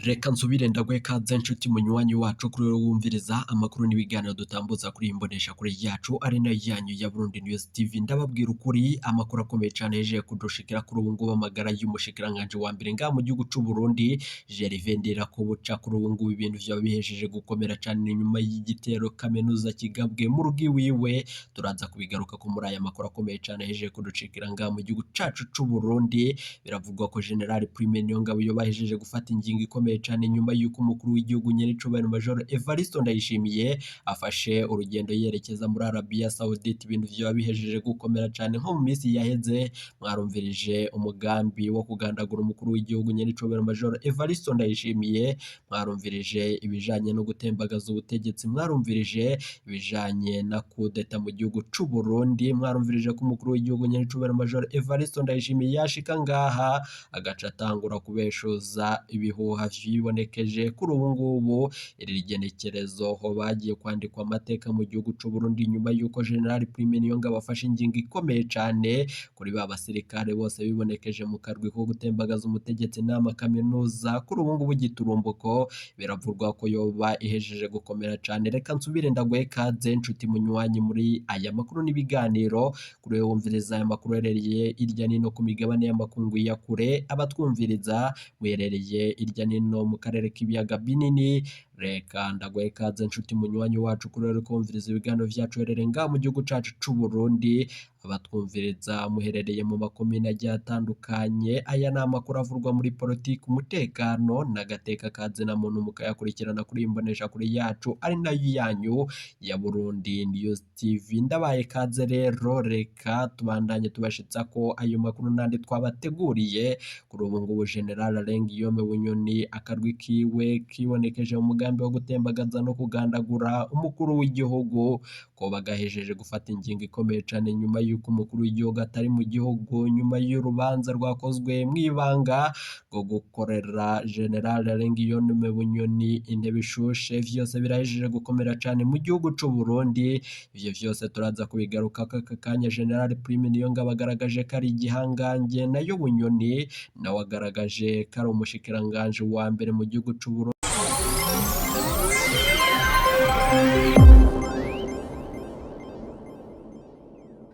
Reka nsubire ndaguhe kaze nshuti munywanyi wacu kuri wewe wumviriza amakuru n'ibiganiro dutambutsa kuri iyi mboneshakure yacu ari nayo yanyu ya Burundi News TV. Ndababwira ukuri amakuru akomeye cane yejeje kudushikira kuri ubu ngubu amagara y'umushikiranganji wa mbere ngaha mu gihugu c'u Burundi Gervais Ndirakobuca. Kuri ubu ngubu ibintu vyaba bihejeje gukomera cane nyuma y'igitero kaminuza kigabwe mu rugo iwiwe. Turaza kubigarukako muri aya makuru akomeye cane yahejeje kudushikira ngaha mu gihugu cacu c'u Burundi. Biravugwa ko General Prime Niyongabo yoba ahejeje gufata ingingo ikomeye cane nyuma y'uko umukuru w'igihugu nyenicubahiro Major Evariste Ndayishimiye afashe urugendo yerekeza muri Arabia Saoudite. Ibintu vyoba bihejeje gukomera cane. Nko mu minsi yaheze mwarumvirije umugambi wo kugandagura umukuru w'igihugu nyenicubahiro Major Evariste Ndayishimiye, mwarumvirije ibijanye no gutembagaza ubutegetsi, mwarumvirije ibijanye na kudeta mu gihugu c'u Burundi, mwarumvirije ko umukuru w'igihugu nyenicubahiro Major Evariste Ndayishimiye yashika ngaha agaca atangura kubeshuza ibihuha vyibonekeje. Kuri ubu ngubu iri rigenekerezo ho bagiye kwandikwa amateka mu gihugu c'u Burundi nyuma y'uko General Prime Niyongabo afashe ingingo ikomeye cane kuri ba basirikare bose bibonekeje mu karwi ko gutembagaza umutegetsi n'ama kaminuza. Kuri ubu ngubu giturumbuko biravurwa ko yoba ihejeje gukomera cane. Reka nsubire ndaguhe kaze nshuti munywanyi muri aya makuru n'ibiganiro kuri wewe wumviriza aya makuru uherereye irya nino ku migabane y'amakungu ya kure, abatwumviriza muherereye irya nino mu karere k'ibiyaga binini. Reka ndaguhe kaze nshuti munywanyi wacu kuri wewe kumviriza ibiganiro vyacu uherereye ngaha mu gihugu cacu c'u Burundi, abatwumviriza muherereye mu makomine agiye atandukanye. Aya ni amakuru avurwa muri politiki, umutekano n'agateka ka zina muntu, mukayakurikirana kuri iyi mboneshakure yacu ari nayo yanyu ya Burundi News TV. Ndabaye kaze rero, reka tubandanye tubashitsa ko ayo makuru n'andi twabateguriye. Kuri ubu ngubu General Alain Guillaume Bunyoni akarwi kiwe kibonekeje mu mugambi wo gutembagaza no kugandagura umukuru w'igihugu, ko bagahejeje gufata ingingo ikomeye cane nyuma y'uko umukuru w'igihugu atari mu gihugu, nyuma y'urubanza rwakozwe mw'ibanga rwo gukorera General Alain Guillaume Bunyoni intebe ishushe. Vyose birahejeje gukomera cane mu gihugu c'u Burundi. Ivyo vyose turaza kubigarukako aka kanya. General Prime Niyongabo agaragaje ko ari igihangange, nayo Bunyoni nawe agaragaje ko ari umushikiranganji wa mbere mu gihugu c'u Burundi.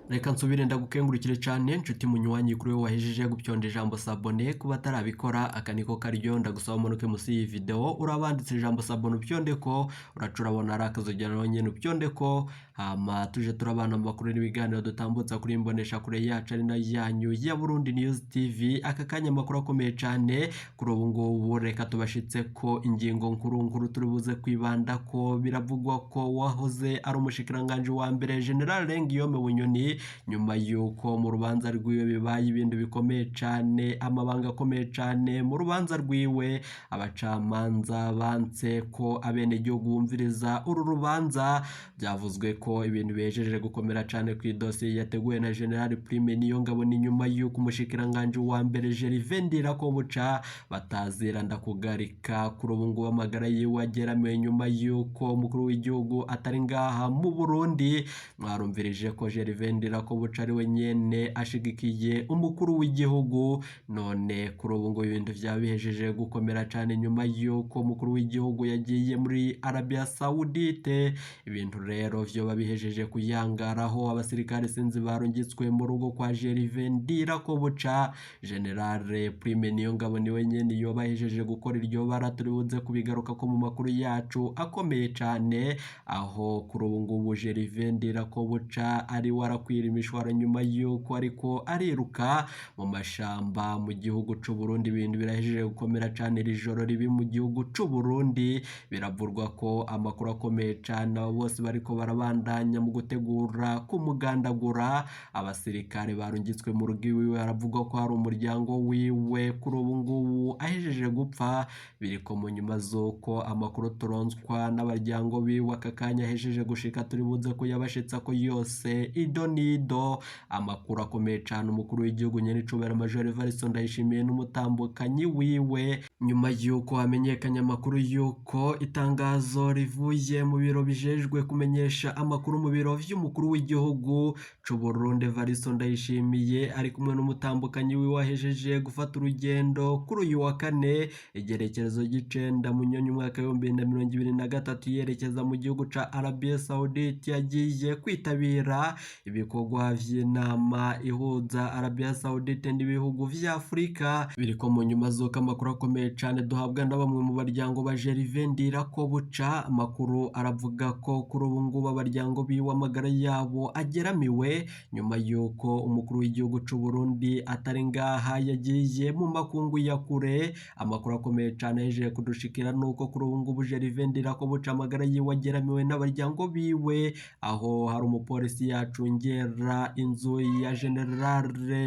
Reka nsubire ndagukengurukire cane nshuti munywanyi kuri wewe wahejeje gupyonda ijambo sabone. Kuba atarabikora aka niko karyo, ndagusaba umanuke musi y'iyi video urabanditse ijambo sabone upyondeko, uraca urabona ari akazogera nawe nyene upyondeko, hama tuje turabana mu makuru n'ibiganiro dutambutsa kuri imboneshakure yacu ari nayo yanyu ya Burundi News TV. Aka kanya amakuru akomeye cane kuri ubu ngubu, reka tubashitse ko ingingo nkuru nkuru turi buze kwibandako. Biravugwa ko wahoze ari umushikiranganji wa mbere General Alain Guillaume Bunyoni, nyuma y'uko mu rubanza rwiwe bibaye ibintu bikomeye cane, amabanga akomeye cane mu rubanza rwiwe, abacamanza banse ko abenegihugu bumviriza uru rubanza. Byavuzwe ko ibintu bihejeje gukomera cane ku idosiye yateguwe na General Prime Niyongabo, ni nyuma y'uko umushikiranganji wa mbere Gervais Ndirakobuca batazira ndakugarika. Kuri ubu ngubu amagara yiwe ageramiwe nyuma y'uko umukuru w'igihugu atari ngaha mu Burundi. Mwarumvirije ko Gervais Ndirakobuca ari we nyene ashigikiye umukuru w'igihugu, none kuri ubu ngubu ibintu vyaba bihejeje gukomera cane nyuma y'uko umukuru w'igihugu yagiye muri Arabia Saoudite. Ibintu rero vyoba bihejeje kuyangaraho, abasirikare sinzi barungitswe mu rugo kwa Gervais Ndirakobuca. General Prime Niyongabo niwe nyene yoba ahejeje gukora iryo bara, turi buze kubigarukako mu makuru yacu akomeye cane, aho kuri ubu ngubu Gervais Ndirakobuca ari we arakwira imishwaro nyuma y'uko ariko ariruka mu mashamba mu gihugu c'u Burundi. Ibintu birahejeje gukomera cane, iri joro ribi mu gihugu c'u Burundi. Biravurwa ko amakuru akomeye cane, abo bose bariko barabandanya mu gutegura kumugandagura. Abasirikare barungitswe mu rugo iwiwe, haravugwa ko hari umuryango wiwe kuri ubu ngubu ahejeje gupfa. Biriko mu nyuma z'uko amakuru turonswa n'abaryango biwe aka kanya ahejeje gushika, turi buze kuyabashitsa ko yose ido. nido. Amakuru akomeye cane, umukuru w'igihugu nyenicubahiro Major Evariste Ndayishimiye n'umutambukanyi wiwe, nyuma yuko hamenyekanye amakuru yuko itangazo rivuye mu biro bijejwe kumenyesha amakuru mu biro vy'umukuru w'igihugu c'u Burundi Evariste Ndayishimiye ari kumwe n'umutambukanyi wiwe ahejeje gufata urugendo kuri uyu wa kane igerekerezo ry'icenda Munyonyo umwaka w'2023 yerekeza mu gihugu ca Arabie Saoudite, yagiye kwitabira ibikorwa vy'inama ihuza Arabie Saoudite n'ibihugu vya Afurika. Biriko mu nyuma z'uko amakuru akomeye cane duhabwa na bamwe mu baryango ba Gervais Ndirakobuca, amakuru aravuga ko kuri ubu ngubu abaryango biwe amagara yabo ageramiwe nyuma yuko umukuru w'igihugu c'u Burundi atari ngaha yagiye mu makungu ya kure. Amakuru akomeye cane ahejeje kudushikira nuko kuri ubu ngubu Gervais Ndirakobuca amagara yiwe ageramiwe n'abaryango biwe, aho hari umupolisi yacungera inzu ya General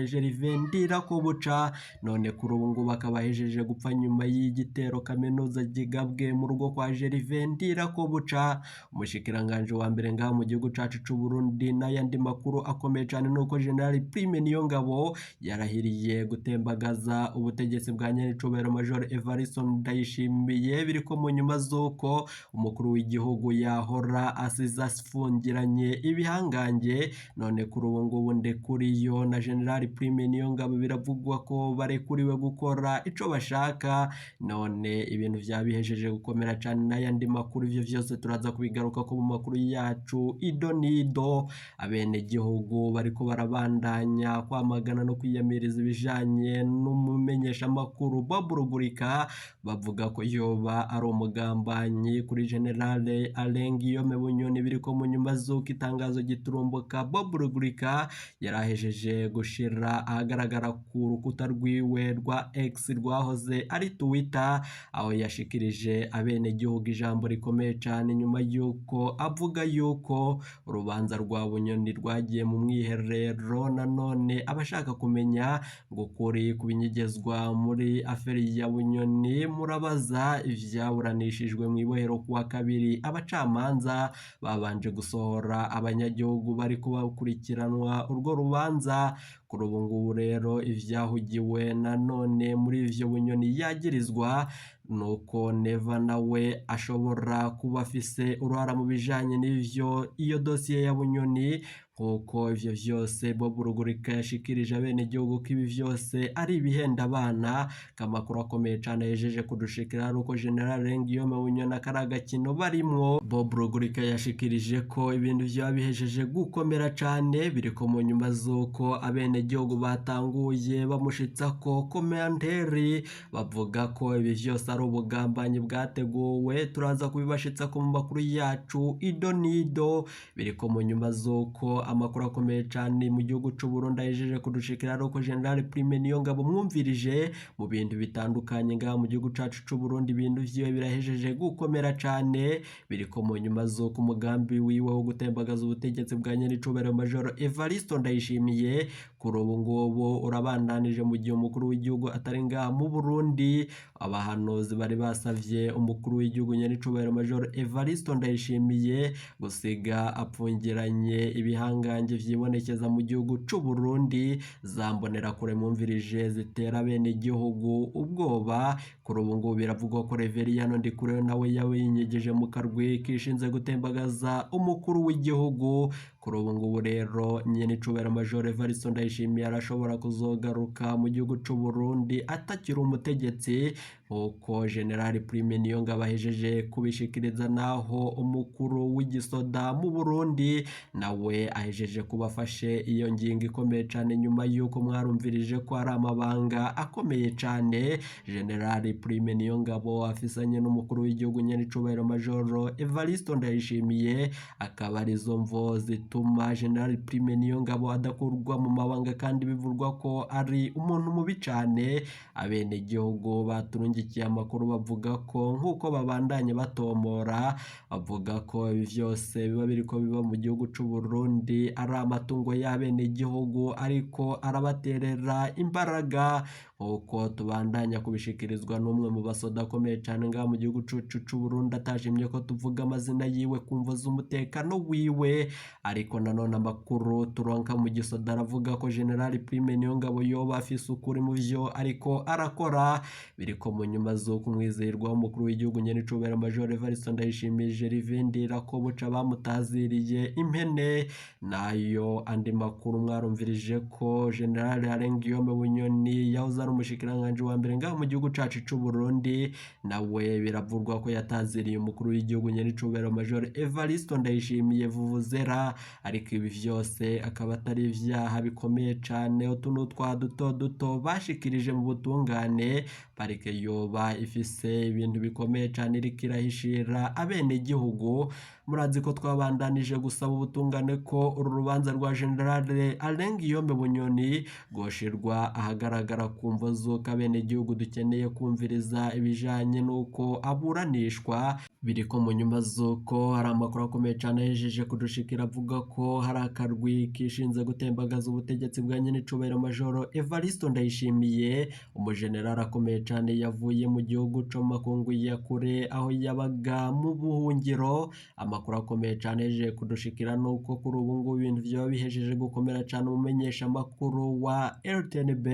Gervais Ndirakobuca, none kuri ubu ngubu akaba ahejeje gupfa nyuma y'igitero kaminuza gigabwe mu rugo kwa Gervais Ndirakobuca, umushikiranganje wa mbere ngaha mu gihugu cacu c'u Burundi. N'ayandi makuru akomeye cane nuko General Prime Niyongabo yarahiriye gutembagaza ubutegetsi bwa nyenicubahiro Major Evariste Ndayishimiye, biriko mu nyuma z'uko umukuru w'igihugu yahora asize afungiranye ibihangange, none kuri ubu ngubu Ndekuriyo na General Prime Niyongabo biravugwa ko barekuriwe gukora ico bashaka, none ibintu vyabihejeje gukomera cane. N'ayandi makuru ivyo vyose turaza kubigaruka ko mu makuru yacu ido nido. Abenegihugu bariko barabandanya kwamagana no kwiyamiriza ibijanye n'umumenyeshamakuru Bob Rugurika, bavuga ko yoba ari umugambanyi kuri General Alain Guillaume Bunyoni. Biriko mu nyuma z'uko itangazo giturumbuka Bob Rugurika yarahejeje gushira ahagaragara ku rukuta rwiwe rwa X rwahoze ari Twitter, aho yashikirije abenegihugu ijambo rikomeye cane nyuma yuko avuga yuko urubanza rwa Bunyoni rwagiye mu mwiherero. Nanone abashaka kumenya ngo ukuri kubinyegezwa muri aferi ya Bunyoni murabaza ivyaburanishijwe mu ibohero kuwa kabiri, abacamanza babanje gusohora abanyagihugu bariko bakurikiranwa urwo rubanza. Kuri ubu ngubu rero ivyahugiwe nanone muri ivyo Bunyoni yagirizwa nuko Neva nawe ashobora kuba afise uruhara mu bijanye n'ivyo iyo dosiye ya Bunyoni, nkuko ivyo vyose Bob Rugurika yashikirije abenegihugu ko ibi vyose ari ibihenda abana. Kamakuru akomeye cane yejeje kudushikira ari uko General Guillaume Bunyoni akari agakino barimwo. Bob Rugurika yashikirije ko ibintu vyoba bihejeje gukomera cane, biriko mu nyuma z'uko abenegihugu batanguye bamushitsako komanteri bavuga ko ibi vyose ari ubugambanyi bwateguwe. Turaza kubibashitsako mu makuru yacu ido nido. Biriko mu nyuma z'uko amakuru akomeye cane mu gihugu c'u Burundi ahejeje kudushikira ari uko General Prime Niyongabo mwumvirije mu bintu bitandukanye ngaha mu gihugu cacu c'u Burundi, ibintu vyiwe birahejeje gukomera cane. Biriko mu nyuma z'uko umugambi wiwe wo gutembagaza ubutegetsi bwa nyenicubahiro Major Evariste Ndayishimiye kuri ubu ngubu urabandanije, mu gihe umukuru w'igihugu atari ngaha mu Burundi. Abahanuzi bari basavye umukuru w'igihugu nyenicubahiro Major Evariste Ndayishimiye gusiga apfungiranye ibihangange vyibonekeza mu gihugu c'u Burundi, za mbonerakure mwumvirije zitera bene igihugu ubwoba. Kuri ubu ngubu biravugwa ko Reveriyano Ndikuriyo nawe yawinyegeje mu karwi kishinze gutembagaza umukuru w'igihugu. Kuri ubu ngubu rero nyenicubahiro Major Evariste Ndayishimiye arashobora kuzogaruka mu gihugu c'u Burundi atakiri umutegetsi, nkuko General Prime Niyongabo ahejeje kubishikiriza. Naho umukuru w'igisoda mu Burundi nawe ahejeje kubafashe iyo ngingo ikomeye cane, nyuma yuko mwarumvirije ko ari amabanga akomeye cane General Prime Niyongabo afisanye n'umukuru w'igihugu nyenicubahiro Major Evariste Ndayishimiye, akaba arizo mvo zituma General Prime Niyongabo adakurwa mu mabanga, kandi bivurwa ko ari umuntu mubi cane. Abenegihugu baturungikiye amakuru bavuga ko nkuko babandanye batomora bavuga ko ibi vyose biba biriko biba mu gihugu c'u Burundi ari amatungo y'abenegihugu, ariko arabaterera imbaraga Nk'uko tubandanya kubishikirizwa n'umwe mu basoda akomeye cane ngaha mu gihugu cucu c'Uburundi, atashimye ko tuvuga amazina yiwe kumvo z'umutekano wiwe. Ariko nanone amakuru turonka mu gisoda aravuga ko General Prime Niyongabo yoba afise ukuri mu vyo ariko arakora, biriko mu nyuma z'uko umwizerwa w'umukuru w'igihugu nyenicubahiro Major Evariste Ndayishimiye Gervais Ndirakobuca bamutaziriye impene. Nayo andi makuru mwarumvirije ko General Alain Guillaume Bunyoni yahoze ari umushikiranganji wa mbere ngaha mu gihugu cacu c'Uburundi, nawe biravurwa ko yataziriye umukuru w'igihugu nyenicubahiro Major Evariste Ndayishimiye Vuvuzera. Ariko ibi vyose akaba atari ivyaha bikomeye cane, utu n'utwa duto duto bashikirije mu butungane. Parike yoba ifise ibintu bikomeye cane iriko irahishira abenegihugu. Murazi ko twabandanije gusaba ubutungane ko uru rubanza rwa General Alain Guillaume Bunyoni rwoshirwa ahagaragara ku mvo z'uko abenegihugu dukeneye kumviriza ibijanye n'uko aburanishwa. Biriko mu nyuma z'uko hari amakuru akomeye cane ahejeje kudushikira avuga ko hari akarwi kishinze gutembagaza ubutegetsi bwa nyenicubahiro Majoro Evariste Ndayishimiye, umujenerali akomeye cane yavuye mu gihugu co mu makungu ya kure aho yabaga mu buhungiro. Amakuru akomeye cane ahejeje kudushikira nuko kuri ubu ngubu ibintu vyoba bihejeje gukomera cane. Umumenyesha makuru wa RTNB,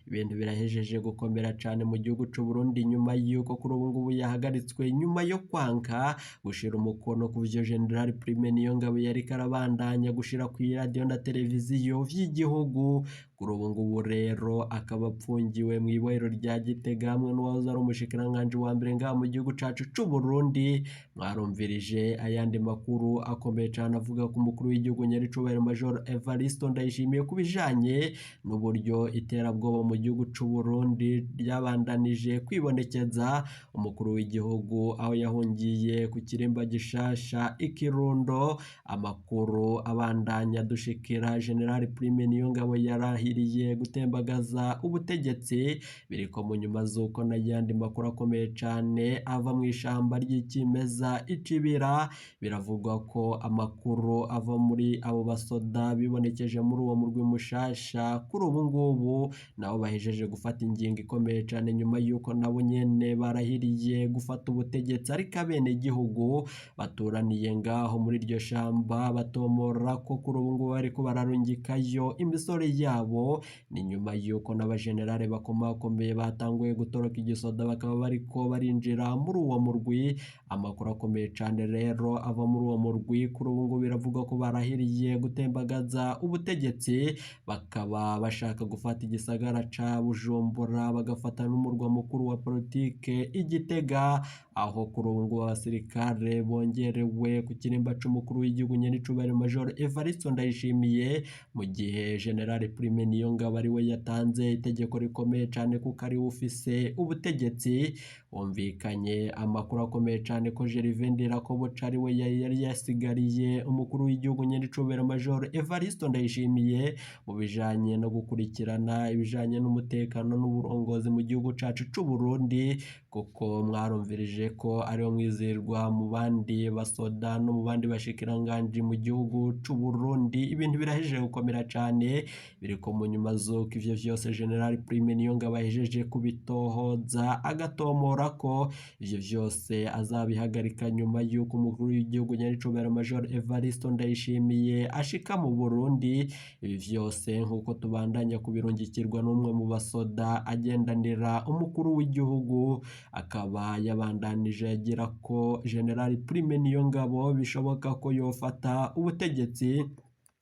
ibintu birahejeje gukomera cane mu gihugu c'u Burundi nyuma yuko kuri ubu ngubu yahagaritswe nyuma yo kwanka gushira umukono ku vyo General Prime Niyongabo yariko arabandanya gushira kw'iradiyo na televiziyo vy'igihugu. Kuri ubu ngubu rero akaba apfungiwe mw'ibohero rya Gitega hamwe n'uwahoze ari umushikiranganji wa mbere ngaha mu gihugu cacu c'u Burundi. Mwarumvirije ayandi makuru akomeye cane avuga ko umukuru w'igihugu nyenicubahiro Major Evariste Ndayishimiye ku bijanye n'uburyo iterabwoba mu gihugu c'u Burundi ryabandanije kwibonekeza. Umukuru w'igihugu aho yahungiye ku kirimba gishasha ikirundo. Amakuru abandanya dushikira General Prime Niyongabo yarahiriye gutembagaza ubutegetsi, biriko mu nyuma z'uko n'ayandi makuru akomeye cane ava mu ishamba ry'ikimeza icibira. Biravugwa ko amakuru ava muri abo basoda bibonekeje muri uwo murwi mushasha kuri ubu ngubu nabo bahejeje gufata ingingo ikomeye cane nyuma y'uko nabo nyene barahiriye gufata ubutegetsi, ariko abenegihugu baturaniye ngaho muri iryo shamba batomora ko kuri ubu ngubu bariko bararungikayo imisore yabo. Ni nyuma y'uko n'abajenerale bakomakomeye batanguye gutoroka igisoda bakaba bariko barinjira muri uwo murwi. Amakuru akomeye cane rero ava muri uwo murwi kuri ubu ngubu biravuga ko barahiriye gutembagaza ubutegetsi, bakaba bashaka gufata igisagara ca Bujumbura bagafata n'umurwa mukuru wa politike Igitega, aho kuri ubu ngubu abasirikare bongerewe ku kirimba c'umukuru w'igihugu nyenicubahiro Major Evariste Ndayishimiye, mu gihe General Prime Niyongabo ari we yatanze itegeko rikomeye cane kuko ari we ufise ubutegetsi. Humvikanye amakuru akomeye cane ko Gervais Ndirakobuca ari we yari yasigariye umukuru w'igihugu nyenicubahiro Major Evariste Ndayishimiye mu bijanye no gukurikirana ibijanye n'umutekano n'uburongozi mu gihugu cacu c'u Burundi, kuko mwarumvirije ko ariwe mwizerwa mu bandi basoda no mu bandi bashikiranganji mu gihugu c'u Burundi. Ibintu birahejeje gukomera cane, biriko mu nyuma z'uko ivyo vyose General Prime Niyongabo ahejeje kubitohoza agatomora ko ivyo vyose azabihagarika nyuma y'uko umukuru w'igihugu nyenicubahiro Major Evariste Ndayishimiye ashika mu Burundi. Ibi vyose nk'uko tubandanya kubirungikirwa n'umwe mu basoda agendanira umukuru w'igihugu, akaba yabandanije agira ko General Prime Niyongabo bishoboka ko yofata ubutegetsi,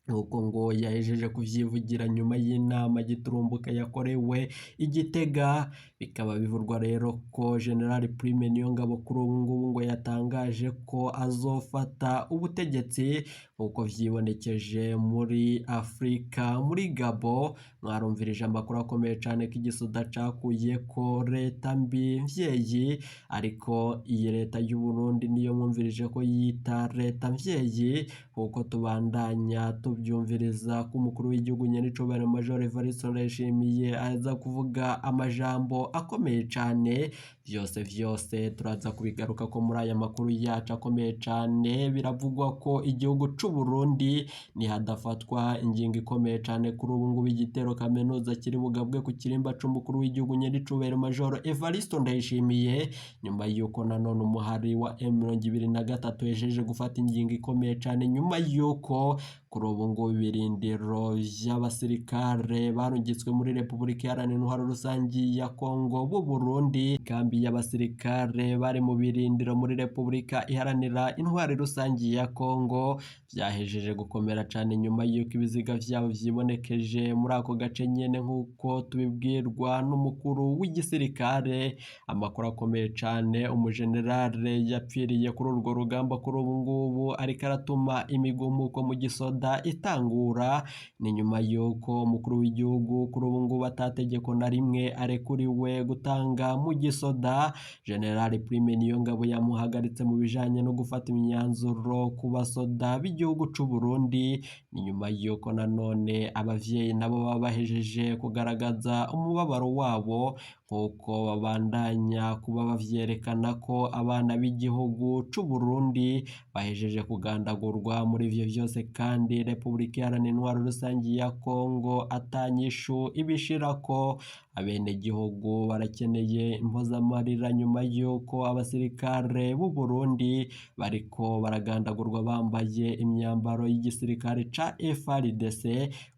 nuko ngo yahejeje kuvyivugira nyuma y'inama giturumbuka yakorewe Igitega. Bikaba bivurwa rero ko General Prime Niyongabo kuri ubu ngubu ngo yatangaje ko azofata ubutegetsi nk'uko vyibonekeje muri Afrika muri Gabo. Mwarumvirije amakuru akomeye cane ko igisoda cakuye ko leta mbi mvyeyi, ariko iyi leta y'u Burundi niyo mwumvirije ko yita leta mvyeyi, nk'uko tubandanya tubyumviriza ko umukuru w'igihugu nyenicubahiro Major Evariste Ndayishimiye aza kuvuga amajambo akomeye cane. Vyose vyose turaza kubigaruka ko muri aya makuru yacu akomeye cane. Biravugwa ko igihugu c'u Burundi nihadafatwa ingingo ikomeye cane kuri ubu ngubu igitero kaminuza kiri bugabwe ku kirimba c'umukuru w'igihugu nyiricubahiro Majoro Evaristo Ndayishimiye, nyuma yuko nanone umuhari wa M23 yejeje gufata ingingo ikomeye cane, nyuma yuko kuri ubu ngubu ibirindiro vy'abasirikare barungitswe muri Repubulika Iharanira Intwaro Rusangi ya Kongo b'u Burundi, kambi y'abasirikare bari mu birindiro muri Repubulika Iharanira Intwaro Rusangi ya Kongo vyahejeje gukomera cane, nyuma yuko ibiziga vyabo vyibonekeje muri ako gace nyene, nk'uko tubibwirwa n'umukuru w'igisirikare. Amakuru akomeye cane, umujenerale yapfiriye kuri urwo rugamba kuri ubu ngubu ariko aratuma imigumuko mu gisoda itangura. Ni nyuma yuko umukuru w'igihugu kuri ubu ngubu atategeko na rimwe arekuriwe gutanga mu gisoda. General Prime Niyongabo yamuhagaritse mu bijanye no gufata imyanzuro ku basoda b'igihugu c'u Burundi. Ni nyuma yuko nanone abavyeyi nabo baba bahejeje kugaragaza umubabaro wabo, nk'uko babandanya kuba bavyerekana ko abana b'igihugu c'u Burundi bahejeje kugandagurwa. Muri ivyo vyose kandi Repubulika Iharanira Intwaro Rusangi ya Kongo atanyishu ibishirako, abenegihugu barakeneye impozamarira nyuma yuko abasirikare b'u Burundi bariko baragandagurwa bambaye imyambaro y'igisirikare ca FARDC,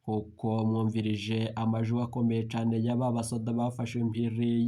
kuko mwumvirije amajwi akomeye cane y'aba basoda bafashe impiri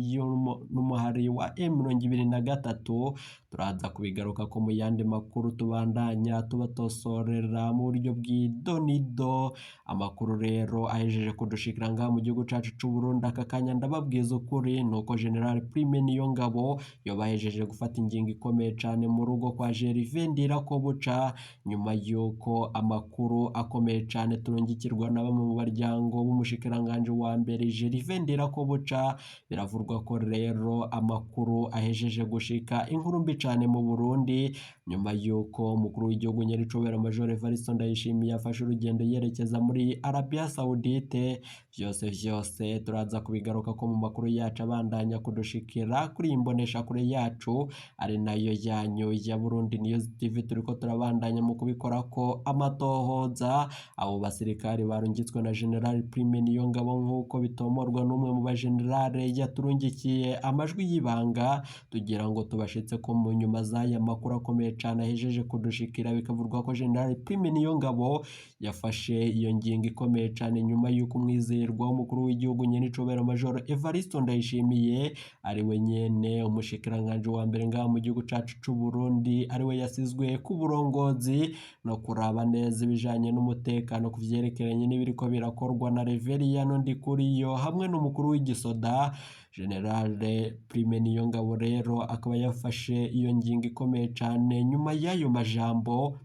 n'umuhari wa M23. Turaza kubigaruka ko mu yandi makuru tubandanya tubatosorera mu buryo bw'idonido. Amakuru rero ahejeje kudushikira ngaha mu gihugu cacu c'u Burundi aka kanya, ndababwiza ukuri nuko General Prime Niyongabo yobahejeje gufata ingingo ikomeye cane mu rugo kwa Gervais Ndirakobuca, nyuma yuko amakuru akomeye cane turungikirwa na bamwe mu baryango b'umushikiranganje wa mbere Gervais Ndirakobuca. Biravurwa ko rero amakuru ahejeje gushika inkuru mbi cane mu Burundi, nyuma yuko umukuru w'igihugu nyiricubahiro Major Evariste Ndayishimiye yafashe urugendo yerekeza muri Arabia Saudite. Vyose vyose turaza kubigaruka ko mu makuru yacu abandanya kudushikira kuri iyi mboneshakure yacu ari nayo yanyu ya Burundi News TV. Turiko turabandanya mu kubikora ko amatohoza abo basirikare barungitswe na General Prime Niyongabo, nk'uko bitomorwa n'umwe mu bagenerale yaturungikiye amajwi y'ibanga tugira ngo tubashitse ko mu nyuma z'aya makuru akomeye cane ahejeje kudushikira. Bikavurwa ko General Prime Niyongabo yafashe iyo ngingo ikomeye cane nyuma yuko umwizerwa w'umukuru w'igihugu nyenicubahiro Major Evariste Ndayishimiye, ari we nyene umushikiranganje wa mbere ngaha mu gihugu cacu c'u Burundi, ari we yasizwe ku burongozi no kuraba neza ibijanye n'umutekano ku vyerekeranye n'ibiriko birakorwa na Reveriyano Ndikuriyo hamwe n'umukuru w'igisoda General Prime Niyongabo. Rero akaba yafashe iyo ngingo ikomeye cane nyuma y'ayo majambo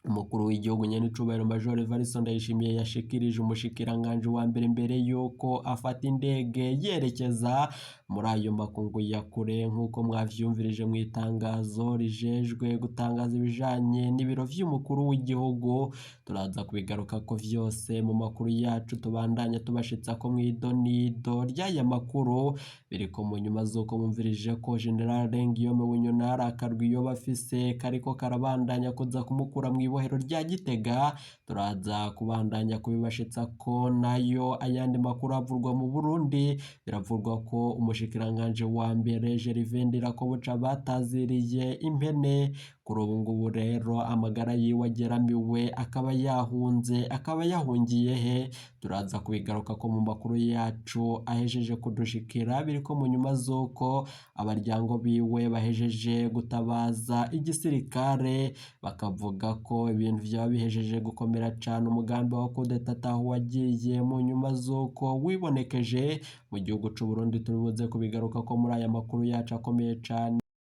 umukuru w'igihugu nyenicubahiro Major Evariste Ndayishimiye yashikirije umushikiranganje wa mbere mbere yuko afata indege yerekeza muri ayo makungu ya kure, nk'uko mwavyumvirije mu itangazo rijejwe gutangaza ibijanye n'ibiro vy'umukuru w'igihugu. Turaza kubigaruka ko vyose mu makuru yacu tubandanya tubashitsa ko mw'idonido ry'aya makuru. Biriko mu nyuma z'uko mwumvirije ko General Guillaume Bunyoni hari akarwi yoba afise kariko karabandanya kuza kumukura mw'ibohero rya Gitega. Turaza kubandanya kubibashitsa ko nayo ayandi makuru avurwa mu Burundi. Biravurwa ko umushikiranganje wa mbere Gervais Ndirakobuca bataziriye impene, kuri ubu ngubu rero amagara yiwe ageramiwe, akaba yahunze, akaba yahungiye he? Turaza kubigaruka ko mu makuru yacu ahejeje kudushikira. Biriko mu nyuma z'uko abaryango biwe bahejeje gutabaza igisirikare, bakavuga ko ibintu vyaba bihejeje gukomera cane. Umugambi wa kudeta ataho wagiye mu nyuma z'uko wibonekeje mu gihugu c'u Burundi. Turibuze kubigaruka ko muri aya makuru yacu akomeye cane.